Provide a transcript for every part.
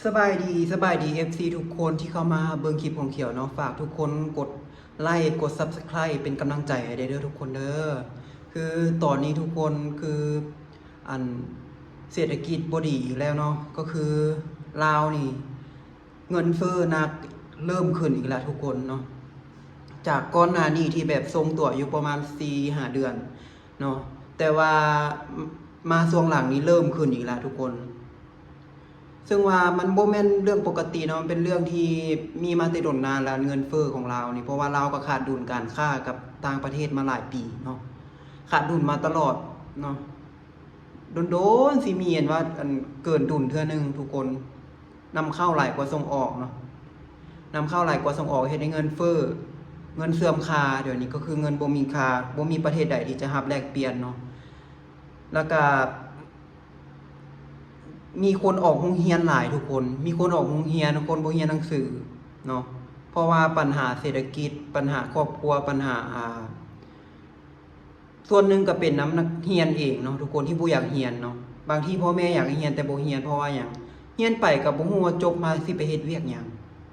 ສະບາຍດີ ສະບາຍດີ ເອັຟຊີ ທຸກຄົນທີ່ເຂົ້າມາເບິ່ງຄລິບຂອງຂຽວເນາະ. ຝາກທຸກຄົນກົດໄລ ກົດ Subscribe ເປັນກຳລັງໃຈໃຫ້ໄດ້ເດີທຸກຄົນເດີ. ຄືຕອນນີ້ທຸກຄົນ ຄື ອັນ ເສດຖະກິດບໍ່ດີອີກແລ້ວເນາະ, ກໍຄືລາວນີ້ເງິນເຟີ້ໜັກ ເລີ່ມຂຶ້ນອີກແລ້ວທຸກຄົນເນາະ. ຈາກກ່ອນໜ້ານີ້ທີ່ແບບຊົງຕົວຢູ່ປະມານສີ່ຫ້າເດືອນເນາະ, ແຕ່ວ່າມາຊ່ວງຫຼັງນີ້ເລີ່ມຂຶ້ນອີກແລ້ວທຸກຄົນ. ເຊິ່ງວ່າມັນບໍ່ແມ່ນເລື່ອງປົກກະຕິເນາະ, ມັນເປັນເລື່ອງທີ່ມີມາແຕ່ດົນນານແລ້ວ ເງິນເຟີ້ຂອງລາວນີ້, ເພາະວ່າລາວກໍຂາດດຸນການຄ້າກັບຕ່າງປະເທດມາຫຼາຍປີເນາະ, ຂາດດຸນມາຕະຫຼອດເນາະ. ດົນໆ ຊິມີອັນວ່າ ອັນ ເກີນດຸນເທື່ອໜຶ່ງທຸກຄົນ. ນຳເຂົ້າຫຼາຍກວ່າສົ່ງອອກເນາະ, ນຳເຂົ້າຫຼາຍກວ່າສົ່ງອອກ ເຮັດໃຫ້ເງິນເຟີ້ ເງິນເສື່ອມຄ່າ. ດຽວນີ້ກໍຄືເງິນບໍ່ມີຄ່າ, ບໍ່ມີປະເທດໃດທີ່ຈະຮັບແລກປ່ຽນເນາະ. ແລ້ວກະ ມີຄົນອອກໂຮງຮຽນຫຼາຍທຸກຄົນ, ມີຄົນອອກໂຮງຮຽນ, ຄົນບໍ່ຮຽນໜັງສືເນາະ, ເພາະວ່າບັນຫາເສດຖະກິດ, ບັນຫາຄອບຄົວ, ບັນຫາ ອ່າ ສ່ວນໜຶ່ງກໍເປັນນຳນັກຮຽນເອງເນາະທຸກຄົນ ທີ່ບໍ່ຢາກຮຽນເນາະ. ບາງທີພໍ່ແມ່ຢາກໃຫ້ຮຽນແຕ່ບໍ່ຮຽນ ເພາະວ່າຫຍັງ? ຮຽນໄປກໍບໍ່ຮູ້ວ່າຈົບມາຊິໄປເຮັດວຽກຫຍັງ,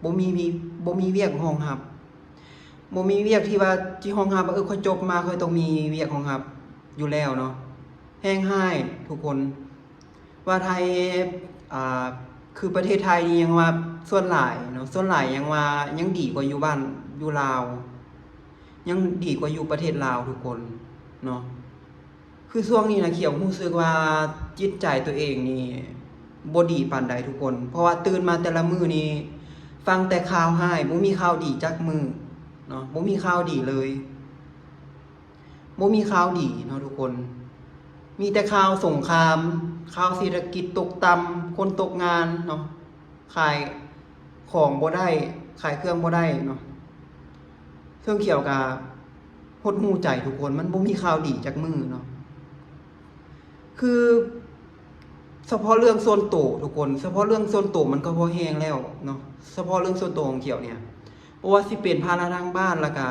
ບໍ່ມີ ບໍ່ມີວຽກຮອງຮັບ, ບໍ່ມີວຽກທີ່ວ່າຊິຮອງຮັບວ່າ ເອີ ຂ້ອຍຈົບມາ ຂ້ອຍຕ້ອງມີວຽກຮອງຮັບຢູ່ແລ້ວເນາະ. ແຮງຮ້າຍທຸກຄົນ. ວ່າໄທ ອ່າ ຄືປະເທດໄທນີ້ຍັງວ່າສ່ວນຫຼາຍເນາະ, ສ່ວນຫຼາຍຍັງວ່າຍັງດີກວ່າຢູ່ບ້ານຢູ່ລາວ, ຍັງດີກວ່າຢູ່ປະເທດລາວທຸກຄົນເນາະ. ຄືຊ່ວງນີ້ນະ ຂຽວຮູ້ສຶກວ່າຈິດໃຈຕົວເອງນີ້ບໍ່ດີປານໃດທຸກຄົນ, ເພາະວ່າຕື່ນມາແຕ່ລະມື້ນີ້ຟັງແຕ່ຂ່າວຮ້າຍ, ບໍ່ມີຂ່າວດີຈັກມື້ເນາະ, ບໍ່ມີຂ່າວດີເລີຍ. ບໍ່ມີຂ່າວດີເນາະທຸກຄົນ, ມີແຕ່ຂ່າວສົງຄາມ, ຂ່າວເສດຖະກິດຕົກຕ່ຳ, ຄົນຕົກງານເນາະ, ຂາຍຂອງບໍ່ໄດ້, ຂາຍເຄື່ອງບໍ່ໄດ້ເນາະ. ເຊິ່ງຂຽວກະຫົດຫູ່ໃຈທຸກຄົນ, ມັນບໍ່ມີຂ່າວດີຈັກມື້ເນາະ. ຄືສະເພາະເລື່ອງສ່ວນໂຕທຸກຄົນ, ສະເພາະເລື່ອງສ່ວນໂຕມັນກໍພໍແຮງແລ້ວເນາະ, ສະເພາະເລື່ອງສ່ວນໂຕຂອງຂຽວເນີ້ຍ ບໍ່ວ່າຊິເປັນພາລະທາງບ້ານ ແລ້ວກະ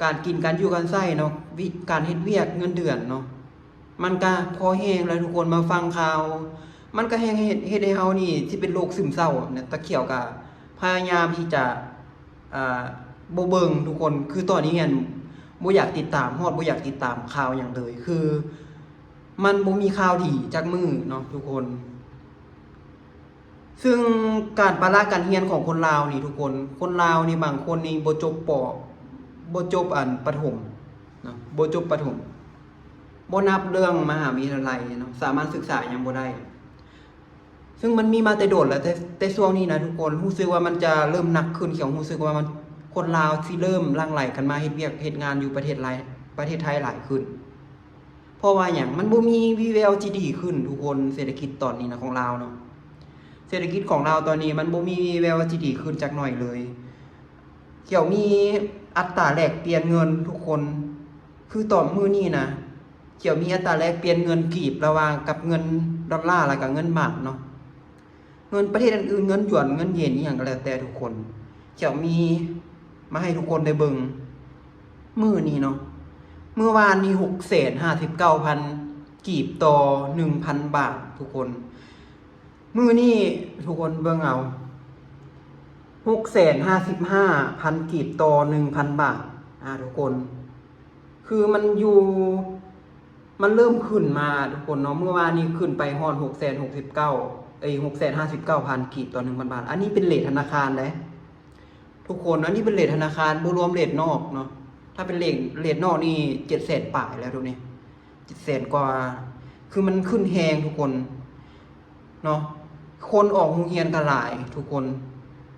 ການກິນ ການຢູ່ ການໃຊ້ເນາະ, ວິ ການເຮັດວຽກ ເງິນເດືອນເນາະ, ມັນກະພໍແຮງແລ້ວທຸກຄົນ. ມາຟັງຂ່າວ ມັນກະແຮງເຮັດ ເຮັດໃຫ້ເຮົານີ້ຊິເປັນໂລກຊຶມເສົ້ານະ. ຕາຂຽວກະພະຍາຍາມທີ່ຈະ ອ່າ ບໍ່ເບິ່ງທຸກຄົນ, ຄືຕອນນີ້ຫັ້ນບໍ່ຢາກຕິດຕາມ ຮອດບໍ່ຢາກຕິດຕາມຂ່າວຫຍັງເລີຍ, ຄືມັນບໍ່ມີຂ່າວດີຈັກມື້ເນາະທຸກຄົນ. ຊຶ່ງການປະລະການຮຽນຂອງຄົນລາວນີ້ທຸກຄົນ, ຄົນລາວນີ້ບາງຄົນນີ້ບໍ່ຈົບ ປ ບໍ່ຈົບອັນປະຖົມເນາະ, ບໍ່ຈົບປະຖົມ, ບໍ່ນັບເລື່ອງມະຫາວິທະຍາໄລເນາະ, ສາມາດສຶກສາຫຍັງບໍ່ໄດ້. ຊຶ່ງມັນມີມາແຕ່ດົນແລ້ວ, ແຕ່ ແຕ່ຊ່ວງນີ້ນະທຸກຄົນ, ຮູ້ສຶກວ່າມັນຈະເລີ່ມໜັກຂຶ້ນ, ຂຽວຮູ້ສຶກວ່າມັນ ຄົນລາວຊິເລີ່ມຫຼັ່ງໄຫຼກັນມາເຮັດວຽກເຮັດງານຢູ່ປະເທດຫຼາຍ ປະເທດໄທຫຼາຍຂຶ້ນ. ເພາະວ່າຫຍັງ? ມັນບໍ່ມີວີ່ແວວຊິດີຂຶ້ນທຸກຄົນ, ເສດຖະກິດຕອນນີ້ນະຂອງລາວເນາະ, ເສດຖະກິດຂອງລາວຕອນນີ້ມັນບໍ່ມີວີ່ແວວວ່າຊິດີຂຶ້ນຈັກໜ້ອຍເລີຍ. ຂຽວມີອັດຕາແລກປ່ຽນເງິນທຸກຄົນ, ຄືຕອນມື້ນີ້ນະ ຂຽວມີອັດຕາແລກປ່ຽນເງິນກີບລະຫວ່າງກັບເງິນດອນລາ ແລ້ວກະເງິນບາດເນາະ. ເງິນປະເທດອື່ນໆ ເງິນຢວນ ເງິນເຢນ ອີ່ຫຍັງກໍແລ້ວແຕ່ທຸກຄົນ, ຂຽວມີມາໃຫ້ທຸກຄົນໄດ້ເບິ່ງ. ມື້ນີ້ເນາະ, ມື້ວານນີ້ ຫົກແສນຫ້າສິບເກົ້າພັນ ກີບຕໍ່ໜຶ່ງພັນບາດທຸກຄົນ. ມື້ນີ້ທຸກຄົນເບິ່ງເອົາ, ຫົກແສນຫ້າສິບຫ້າພັນ ກີບຕໍ່ໜຶ່ງພັນບາດ. ອ່າ ທຸກຄົນ, ຄືມັນຢູ່ ມັນເລີ່ມຂຶ້ນມາທຸກຄົນເນາະ, ມື້ວານນີ້ຂຶ້ນໄປຮອດ ຫົກແສນຫົກສິບເກົ້າ ເອີຍ ຫົກແສນຫ້າສິບເກົ້າພັນ ກີບຕໍ່ໜຶ່ງພັນບາດ. ອັນນີ້ເປັນເຣດທະນາຄານເດ້ທຸກຄົນ, ອັນນີ້ເປັນເຣດທະນາຄານ ບໍ່ລວມເຣດນອກເນາະ. ຖ້າເປັນເຣດ ເຣດນອກນີ້ ເຈັດແສນປາຍແລ້ວດຽວນີ້, ເຈັດແສນກວ່າ, ຄືມັນຂຶ້ນແຮງທຸກຄົນ. ເນາະ, ຄົນອອກໂຮງຮຽນກໍຫຼາຍທຸກຄົນ,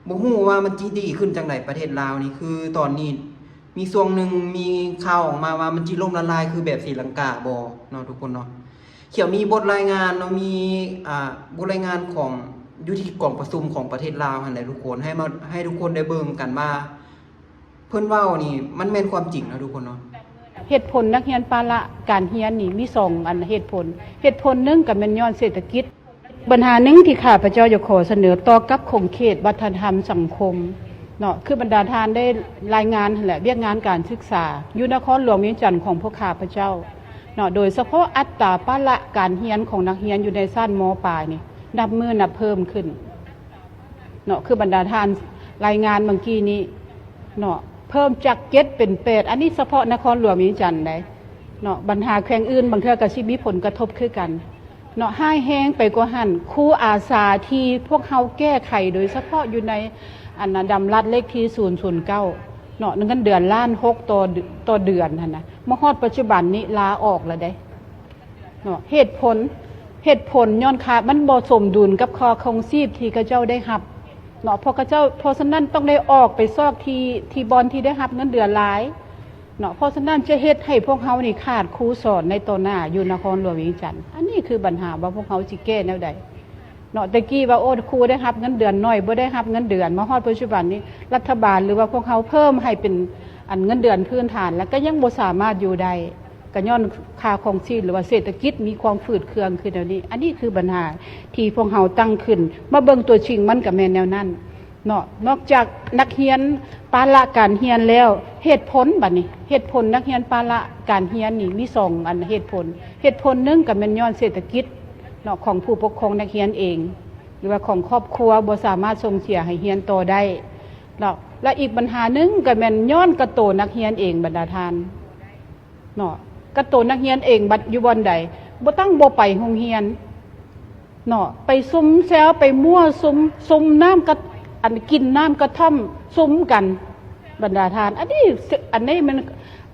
ບໍ່ຮູ້ວ່າມັນຊິດີຂຶ້ນຈັ່ງໃດປະເທດລາວນີ້. ຄືຕອນນີ້ມີຊ່ວງໜຶ່ງມີຂ່າວອອກມາວ່າມັນຊິລົ້ມລະລາຍຄືແບບສີລັງກາບໍ່ເນາະທຸກຄົນເນາະ. ຂຽວມີບົດລາຍງານເນາະ, ມີ ອ່າ ບົດລາຍງານຂອງ ຢູ່ທີ່ກອງປະຊຸມຂອງປະເທດລາວຫັ້ນແຫຼະທຸກຄົນ, ໃຫ້ມາ ໃຫ້ທຸກຄົນໄດ້ເບິ່ງກັນວ່າ ເພິ່ນເວົ້ານີ້ມັນແມ່ນຄວາມຈິງເນາະທຸກຄົນເນາະ. ເຫດຜົນນັກຮຽນປະລະການຮຽນນີ້ມີສອງອັນເຫດຜົນ. ເຫດຜົນໜຶ່ງກໍແມ່ນຍ້ອນເສດຖະກິດ. ບັນຫາໜຶ່ງທີ່ຂ້າພະເຈົ້າຢາກຂໍສະເໜີຕໍ່ກັບຂົງເຂດວັດທະນະທຳສັງຄົມເນາະ, ຄືບັນດາທ່ານໄດ້ລາຍງານຫັ້ນແຫຼະ, ວຽກງານການສຶກສາຢູ່ນະຄອນຫຼວງວຽງຈັນຂອງພວກຂ້າພະເຈົ້າເນາະ, ໂດຍສະເພາະອັດຕາປະລະການຮຽນຂອງນັກຮຽນຢູ່ໃນຊັ້ນ ມ.ປາຍ ນີ້ ນັບມື້ນັບເພີ່ມຂຶ້ນ. ເນາະ ຄືບັນດາທ່ານລາຍງານເມື່ອກີ້ນີ້ເນາະ ເພີ່ມຈາກເຈັດເປັນແປດ ອັນນີ້ສະເພາະນະຄອນຫຼວງວຽງຈັນໃດ໋ເນາະ. ບັນຫາແຂວງອື່ນບາງເທື່ອກໍຊິມີຜົນກະທົບຄືກັນເນາະ. ຮ້າຍແຮງໄປກວ່າຫັ້ນ ຄູອາສາທີ່ພວກເຮົາແກ້ໄຂ ໂດຍສະເພາະຢູ່ໃນອັນນະດຳລັດເລກທີສູນສູນເກົ້າເນາະ ເງິນເດືອນລ້ານຫົກຕໍ່ເດືອນຫັ້ນນະ ມາຮອດປັດຈຸບັນນີ້ລາອອກແລ້ວເດ້. ເນາະ ເຫດຜົນ ເຫດຜົນຍ້ອນຄ່າ ມັນບໍ່ສົມດຸນກັບຄ່າຄອງຊີບທີ່ເຂົາເຈົ້າໄດ້ຮັບເນາະ. ເພາະເຂົາເຈົ້າ ເພາະສະນັ້ນຕ້ອງໄດ້ອອກໄປຊອກທີ່ ທີ່ບ່ອນທີ່ໄດ້ຮັບເງິນເດືອນຫຼາຍເນາະ. ເພາະສະນັ້ນຈະເຮັດໃຫ້ພວກເຮົານີ້ຂາດຄູສອນໃນຕໍ່ໜ້າຢູ່ນະຄອນຫຼວງວຽງຈັນ. ອັນນີ້ຄືບັນຫາວ່າພວກເຮົາຊິແກ້ແນວໃດເນາະ. ແຕ່ກີ້ວ່າ ໂອ້ ຄູໄດ້ຮັບເງິນເດືອນໜ້ອຍ ບໍ່ໄດ້ຮັບເງິນເດືອນ ມາຮອດປັດຈຸບັນນີ້ ລັດຖະບານ ຫຼືວ່າພວກເຮົາເພີ່ມໃຫ້ເປັນອັນເງິນເດືອນພື້ນຖານ ແລ້ວກໍຍັງບໍ່ສາມາດຢູ່ໄດ້. ກໍຍ້ອນຄ່າຄອງຊີບ ຫຼືວ່າເສດຖະກິດມີຄວາມຝືດເຄືອງຂຶ້ນແນວນີ້. ອັນນີ້ຄືບັນຫາທີ່ພວກເຮົາຕັ້ງຂຶ້ນ ມາເບິ່ງຕົວຈິງມັນກໍແມ່ນແນວນັ້ນເນາະ. ນອກຈາກນັກຮຽນປະລະການຮຽນແລ້ວ ເຫດຜົນບັດນີ້ ເຫດຜົນນັກຮຽນປະລະການຮຽນນີ້ມີສອງອັນເຫດຜົນ. ເຫດຜົນໜຶ່ງກໍແມ່ນຍ້ອນເສດຖະກິດເນາະ ຂອງຜູ້ປົກຄອງນັກຮຽນເອງ ຫຼືວ່າຂອງຄອບຄົວບໍ່ສາມາດສົ່ງເສຍໃຫ້ຮຽນຕໍ່ໄດ້ເນາະ. ແລະ ອີກບັນຫາໜຶ່ງກໍແມ່ນຍ້ອນກະໂຕນັກຮຽນເອງບັນດາທ່ານ. ເນາະ ກະໂຕນັກຮຽນເອງບັດຢູ່ບ່ອນໃດ ບໍ່ຕັ້ງບໍ່ໄປໂຮງຮຽນເນາະ ໄປຊຸມແຊວ ໄປມົ້ວສຸມ ຊຸມນ້ຳກະ ອັນ ກິນນ້ຳກະທ່ອມຊຸມກັນບັນດາທ່ານ. ອັນນີ້ ອັນນີ້ມັນ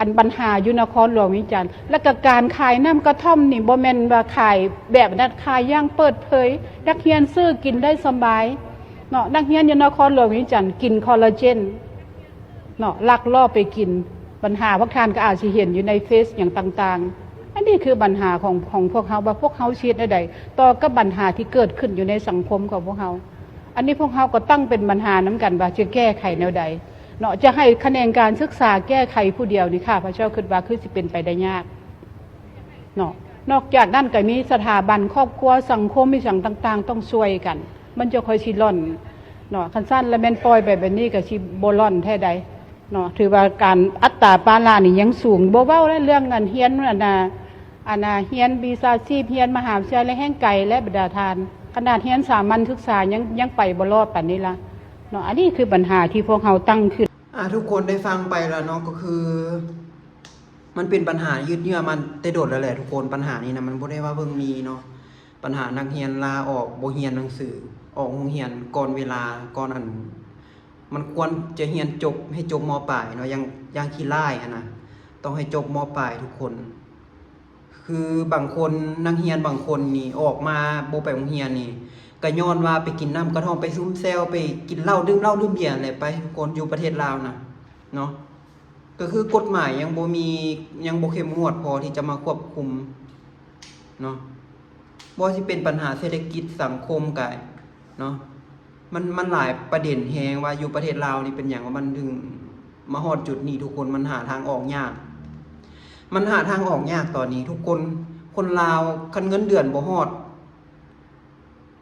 ອັນບັນຫາຢູ່ນະຄອນຫຼວງວຽງຈັນ. ແລ້ວກະການຂາຍນ້ຳກະທ່ອມນີ້ ບໍ່ແມ່ນວ່າຂາຍແບບນັ້ນ ຂາຍຢ່າງເປີດເຜີຍ ນັກຮຽນຊື້ກິນໄດ້ສະບາຍເນາະ. ນັກຮຽນຢູ່ນະຄອນຫຼວງວຽງຈັນກິນຄໍລາເຈນ ເນາະ ລັກລອບໄປກິນ. ບັນຫາພວກທ່ານກໍອາດຊິເຫັນຢູ່ໃນເຟສຫຍັງຕ່າງໆ. ອັນນີ້ຄືບັນຫາຂອງ ຂອງພວກເຮົາ ວ່າພວກເຮົາຊິເຮັດແນວໃດຕໍ່ກັບບັນຫາທີ່ເກີດຂຶ້ນຢູ່ໃນສັງຄົມຂອງພວກເຮົາ. ອັນນີ້ພວກເຮົາກໍຕັ້ງເປັນບັນຫານຳກັນວ່າຈະແກ້ໄຂແນວໃດເນາະ. ຈະໃຫ້ຂະແໜງການສຶກສາແກ້ໄຂຜູ້ດຽວນີ້ ຂ້າພະເຈົ້າຄິດວ່າຄືຊິເປັນໄປໄດ້ຍາກ. ເນາະ ນອກຈາກນັ້ນກໍມີສະຖາບັນຄອບຄົວ ສັງຄົມ ອີ່ຫຍັງຕ່າງໆ ຕ້ອງຊ່ວຍກັນ ມັນຈະຄ່ອຍຊິລ່ອນເນາະ. ຄັນຊັ້ນລະແມ່ນປ່ອຍໄປແບບນີ້ກໍຊິບໍ່ລ່ອນແທ້ໃດເນາະ. ຖືວ່າການ ອັດຕາປາລະນີ້ຍັງສູງ ບໍ່ເວົ້າແລ້ວ ເລື່ອງອັນຮຽນ ອັນນ່າ ອັນນ່າ ຮຽນວິຊາຊີບ ຮຽນມະຫາວິທະຍາໄລແຮ່ງໄກ ແລະ ບັນດາທ່ານ ຂະໜາດຮຽນສາມັນສຶກສາຍັງ ຍັງໄປບໍ່ລອດປານນີ້ລະເນາະ. ອັນນີ້ຄືບັນຫາທີ່ພວກເຮົາຕັ້ງຂຶ້ນ. ອາ ທຸກຄົນໄດ້ຟັງໄປແລ້ວເນາະ ກໍຄື ມັນເປັນບັນຫາຍືດເຍື້ອມາແຕ່ດົນແລ້ວແຫຼະທຸກຄົນ. ບັນຫານີ້ນະ ມັນບໍ່ໄດ້ວ່າເພິ່ງມີເນາະ. ບັນຫານັກຮຽນລາອອກ ບໍ່ຮຽນໜັງສື ອອກໂຮງຮຽນກ່ອນເວລາ ກ່ອນອັນ ມັນຄວນຈະຮຽນຈົບ ໃຫ້ຈົບ ມ.ປາຍ ເນາະ ຢ່າງ ຢ່າງຂີ້ລ້າຍຫັ້ນນະ ຕ້ອງໃຫ້ຈົບ ມ.ປາຍ ທຸກຄົນ. ຄືບາງຄົນ ນັກຮຽນບາງຄົນນີ້ອອກມາບໍ່ໄປໂຮງຮຽນນີ້ ກະຍ້ອນວ່າໄປກິນນ້ຳກະທ່ອມ ໄປຊຸມແຊວ ໄປກິນເຫຼົ້າ ດື່ມເຫຼົ້າດື່ມເບຍແຫຼະ ໄປທຸກຄົນ ຢູ່ປະເທດລາວນະເນາະ. ກໍຄືກົດໝາຍຍັງບໍ່ມີ ຍັງບໍ່ເຂັ້ມງວດພໍທີ່ຈະມາຄວບຄຸມເນາະ. ບໍ່ວ່າຊິເປັນບັນຫາເສດຖະກິດ ສັງຄົມກະເນາະ ມັນ ມັນຫຼາຍປະເດັນແຮງວ່າຢູ່ປະເທດລາວນີ້ເປັນຫຍັງວ່າມັນເຖິງມາຮອດຈຸດນີ້ທຸກຄົນ. ມັນຫາທາງອອກຍາກ ມັນຫາທາງອອກຍາກຕອນນີ້ທຸກຄົນ. ຄົນລາວຄັນເງິນເດືອນບໍ່ຮອດ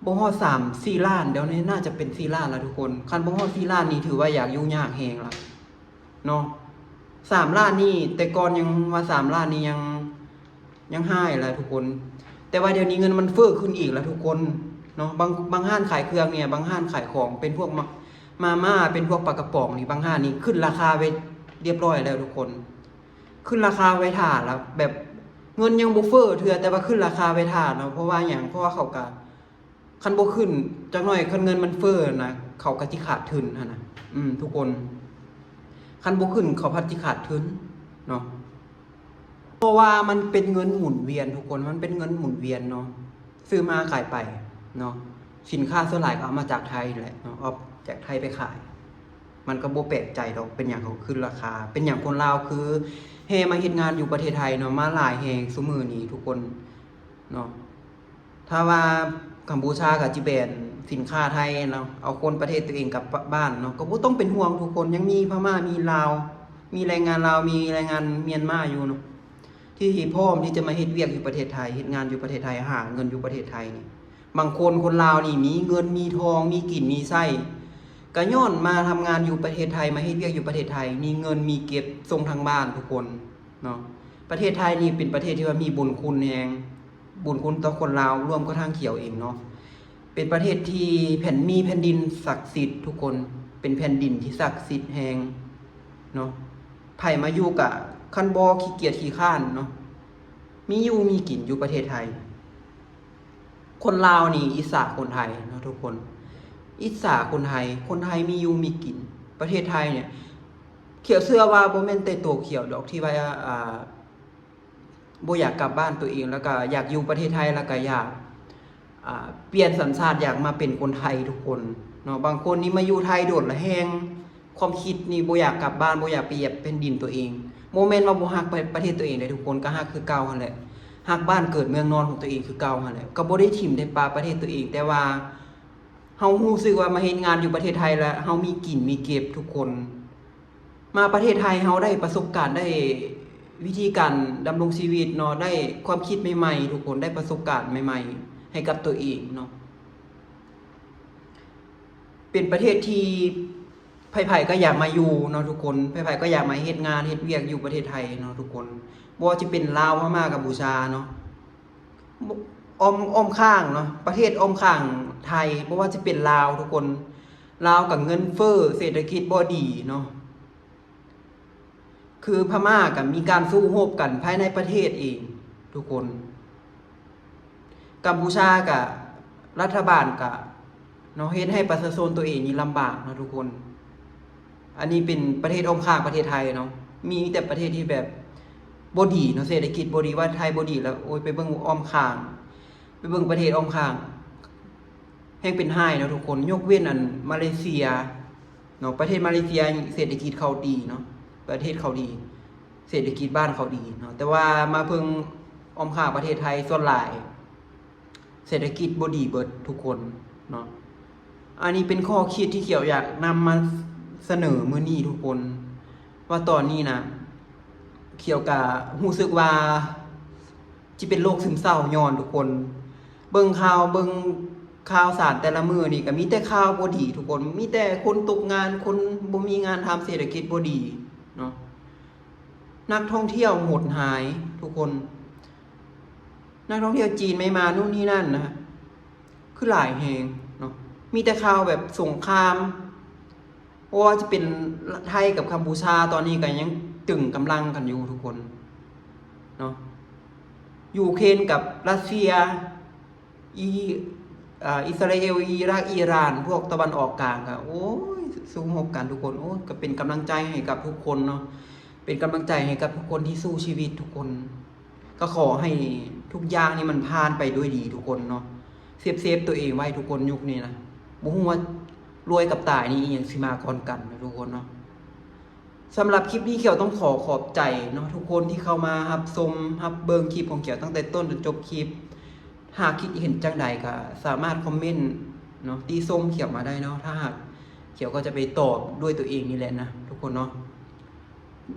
ບໍ່ຮອດສາມສີ່ລ້ານ ດຽວນີ້ໜ້າຈະເປັນສີ່ລ້ານລະທຸກຄົນ. ຄັນບໍ່ຮອດສີ່ລ້ານນີ້ຖືວ່າຢາກຢູ່ຍາກແຮງລະເນາະ. ສາມລ້ານນີ້ ແຕ່ກ່ອນຍັງວ່າສາມລ້ານນີ້ຍັງ ຍັງຮ້າຍລະທຸກຄົນ. ແຕ່ວ່າດຽວນີ້ເງິນມັນເຟີ້ຂຶ້ນອີກລະທຸກຄົນເນາະ. ບາງ ບາງຮ້ານຂາຍເຄື່ອງນີ້ ບາງຮ້ານຂາຍຂອງເປັນພວກມາ ມາມ່າ ເປັນພວກປາກະປ໋ອງນີ້ ບາງຮ້ານນີ້ຂຶ້ນລາຄາໄວ້ຮຽບຮ້ອຍແລ້ວທຸກຄົນ. ຂຶ້ນລາຄາໄວ້ຖ້າລະ ແບບເງິນຍັງບໍ່ເຟີ້ເທື່ອ ແຕ່ວ່າຂຶ້ນລາຄາໄວ້ຖ້າເນາະ. ເພາະວ່າຫຍັງ? ເພາະວ່າເຂົາກະ ຄັນບໍ່ຂຶ້ນ ຈັກໜ້ອຍຄັນເງິນມັນເຟີ້ນະ ເຂົາກະຊິຂາດທຶນຫັ້ນນະ ອືມ ທຸກຄົນ. ຄັນບໍ່ຂຶ້ນເຂົາພັດຊິຂາດທຶນເນາະ. ເພາະວ່າມັນເປັນເງິນໝູນວຽນທຸກຄົນ ມັນເປັນເງິນໝູນວຽນເນາະ ຊື້ມາຂາຍໄປເນາະ. ສິນຄ້າສ່ວນຫຼາຍກໍເອົາມາຈາກໄທແຫຼະເນາະ ເອົາຈາກໄທໄປຂາຍ. ມັນກໍບໍ່ແປກໃຈດອກ ເປັນຫຍັງເຂົາຂຶ້ນລາຄາ ເປັນຫຍັງຄົນລາວຄືແຫ່ມາເຮັດງານຢູ່ປະເທດໄທເນາະ ມາຫຼາຍແຮງຊຸມື້ນີ້ທຸກຄົນເນາະ. ຖ້າວ່າກຳປູຊາກໍຊິແບນສິນຄ້າໄທເນາະ ເອົາຄົນປະເທດຕົວເອງກັບ ບ- ບ້ານເນາະ ກໍບໍ່ຕ້ອງເປັນຫ່ວງທຸກຄົນ. ຍັງມີພະມ້າ ມີລາວ ມີແຮງງານລາວ ມີແຮງງານມຽນມາຢູ່ເນາະ ທີ່ ທີ່ພ້ອມທີ່ຈະມາເຮັດວຽກຢູ່ປະເທດໄທ ເຮັດງານຢູ່ປະເທດໄທ ຫາເງິນຢູ່ປະເທດໄທນີ້. ບາງຄົນ ຄົນລາວນີ້ມີເງິນມີທອງ ມີກິນມີໃຊ້ ກະຍ້ອນມາທຳງານຢູ່ປະເທດໄທ ມາເຮັດວຽກຢູ່ປະເທດໄທ ມີເງິນມີເກັບສົ່ງທາງບ້ານທຸກຄົນເນາະ. ປະເທດໄທນີ້ເປັນປະເທດທີ່ວ່າມີບຸນຄຸນແຮງ ບຸນຄຸນຕໍ່ຄົນລາວ ລວມກະທັ່ງຂຽວເອງເນາະ. ເປັນປະເທດທີ່ແຜ່ນ ມີແຜ່ນດິນສັກສິດທຸກຄົນ, ເປັນແຜ່ນດິນທີ່ສັກສິດແຮງເນາະ. ໃຜມາຢູ່ກະ ຄັນບໍ່ຂີ້ກຽດຂີ້ຄ້ານເນາະ ມີຢູ່ມີກິນຢູ່ປະເທດໄທ. ຄົນລາວນີ້ອິດສາຄົນໄທເນາະທຸກຄົນ, ອິດສາຄົນໄທ, ຄົນໄທມີຢູ່ມີກິນ. ປະເທດໄທນີ້ ຂ້ອຍເຊື່ອວ່າບໍ່ແມ່ນແຕ່ໂຕຂ້ອຍດອກທີ່ວ່າ ອ່າ ບໍ່ຢາກກັບບ້ານຕົວເອງ ແລ້ວກະຢາກຢູ່ປະເທດໄທ ແລ້ວກະຢາກ ອ່າ ປ່ຽນສັນຊາດ ຢາກມາເປັນຄົນໄທທຸກຄົນເນາະ. ບາງຄົນນີ້ມາຢູ່ໄທດົນລະແຮງ ຄວາມຄິດນີ້ບໍ່ຢາກກັບບ້ານ ບໍ່ຢາກໄປຢຽບແຜ່ນດິນຕົວເອງ. ບໍ່ແມ່ນວ່າບໍ່ຮັກປະ ປະເທດຕົວເອງເດ້ທຸກຄົນ, ກໍຮັກຄືເກົ່າຫັ້ນແຫຼະ, ຮັກບ້ານເກີດເມືອງນອນຂອງຕົວເອງຄືເກົ່າຫັ້ນແຫຼະ, ກໍບໍ່ໄດ້ຖິ້ມໄດ້ປະປະເທດຕົວເອງ. ແຕ່ວ່າເຮົາຮູ້ສຶກວ່າມາເຮັດງານຢູ່ປະເທດໄທລະ ເຮົາມີກິນມີເກັບທຸກຄົນ. ມາປະເທດໄທເຮົາໄດ້ປະສົບການ ໄດ້ວິທີການດຳລົງຊີວິດເນາະ, ໄດ້ຄວາມຄິດໃໝ່ໆທຸກຄົນ, ໄດ້ປະສົບການໃໝ່ໆໃຫ້ກັບຕົວເອງເນາະ. ເປັນປະເທດທີ່ໃຜໆກໍຢາກມາຢູ່ເນາະທຸກຄົນ, ໃຜໆກໍຢາກມາເຮັດງານເຮັດວຽກຢູ່ປະເທດໄທເນາະທຸກຄົນ. ບໍ່ວ່າຈະເປັນລາວ, ພະມ້າ, ກຳປູຊາເນາະ. ອ້ອມ ອ້ອມຂ້າງເນາະ, ປະເທດອ້ອມຂ້າງໄທ ບໍ່ວ່າຈະເປັນລາວທຸກຄົນ, ລາວກໍເງິນເຟີ້ ເສດຖະກິດບໍ່ດີເນາະ. ຄືພະມ້າກໍມີການສູ້ຮົບກັນພາຍໃນປະເທດເອງທຸກຄົນ, ກຳປູຊາກໍລັດຖະບານກໍເນາະ ເຮັດໃຫ້ປະຊາຊົນຕົວເອງນີ້ລຳບາກເນາະທຸກຄົນ. ອັນນີ້ເປັນປະເທດອ້ອມຂ້າງປະເທດໄທເນາະ, ມີແຕ່ປະເທດທີ່ແບບບໍ່ດີເນາະ, ເສດຖະກິດບໍ່ດີ, ວ່າໄທບໍ່ດີແລ້ວ ໂອ້ຍ ໄປເບິ່ງອ້ອມຂ້າງ, ໄປເບິ່ງປະເທດອ້ອມຂ້າງ ແຮ່ງເປັນຮ້າຍເນາະທຸກຄົນ. ຍົກເວັ້ນອັນມາເລເຊຍເນາະ, ປະເທດມາເລເຊຍເສດຖະກິດເຂົາດີເນາະ, ປະເທດເຂົາດີ, ເສດຖະກິດບ້ານເຂົາດີເນາະ, ແຕ່ວ່າມາເບິ່ງອ້ອມຂ້າງປະເທດໄທ ສ່ວນຫຼາຍ ເສດຖະກິດບໍ່ດີເບິດທຸກຄົນເນາະ. ອັນນີ້ເປັນຂໍ້ຄິດທີ່ຂ້ອຍຢາກນຳມາສະເໜີມື້ນີ້ທຸກຄົນ, ວ່າຕອນນີ້ນະ ຂ້ອຍກະຮູ້ສຶກວ່າຊິເປັນໂລກຊຶມເສົ້າ ຍ້ອນທຸກຄົນເບິ່ງຂ່າວ ເບິ່ງຂ່າວສານແຕ່ລະມື້ນີ້ ກະມີແຕ່ຂ່າວບໍ່ດີທຸກຄົນ, ມີແຕ່ຄົນຕົກງານ, ຄົນບໍ່ມີງານທຳ, ເສດຖະກິດບໍ່ດີເນາະ, ນັກທ່ອງທ່ຽວຫົດຫາຍທຸກຄົນ. ນັກທ່ອງທ່ຽວຈີນໄມ່ມາ ນູ່ນນີ້ນັ້ນນະ ຄືຫຼາຍແຮງເນາະ, ມີແຕ່ຂ່າວແບບສົງຄາມ, ບໍ່ວ່າຈະເປັນໄທກັບກຳປູຊາ ຕອນນີ້ກໍຍັງຕຶງກຳລັງກັນຢູ່ທຸກຄົນເນາະ, ຢູເຄຣນກັບຣັດເຊຍ, ອີ ອ່າ ອິດສະຣາເອວ, ອີຣັກ, ອີຣານ, ພວກຕາເວັນອອກກາງກໍ ໂອ້ຍ ສູ້ຮົບກັນທຸກຄົນ. ໂອ້ຍ ກໍເປັນກຳລັງໃຈໃຫ້ກັບທຸກຄົນເນາະ, ເປັນກຳລັງໃຈໃຫ້ກັບທຸກຄົນທີ່ສູ້ຊີວິດທຸກຄົນ. ກໍຂໍໃຫ້ທຸກຢ່າງນີ້ມັນຜ່ານໄປດ້ວຍດີທຸກຄົນເນາະ, ເຊຟ ເຊຟຕົວເອງໄວ້ທຸກຄົນ. ຍຸກນີ້ນະ ບໍ່ຮູ້ວ່າລວຍກັບຕາຍນີ້ ອີ່ຫຍັງຊິມາກ່ອນກັນນະທຸກຄົນເນາະ. ສຳລັບຄລິບນີ້ ຂ້ອຍຕ້ອງຂໍຂອບໃຈເນາະ ທຸກຄົນທີ່ເຂົ້າມາຮັບຊົມ ຮັບເບິ່ງຄລິບຂອງຂ້ອຍຕັ້ງແຕ່ຕົ້ນຈົນຈົບຄລິບ. ຫາກຄິດເຫັນຈັ່ງໃດກໍສາມາດຄອມເມັນເນາະ ຕິຊົມຂ້ອຍມາໄດ້ເນາະ, ຖ້າຫາກຂ້ອຍກໍຈະໄປຕອບດ້ວຍຕົວເອງນີ້ແຫຼະນະທຸກຄົນເນາະ.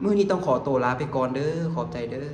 ມື້ນີ້ຕ້ອງຂໍໂຕລາໄປກ່ອນເດີ, ຂອບໃຈເດີ.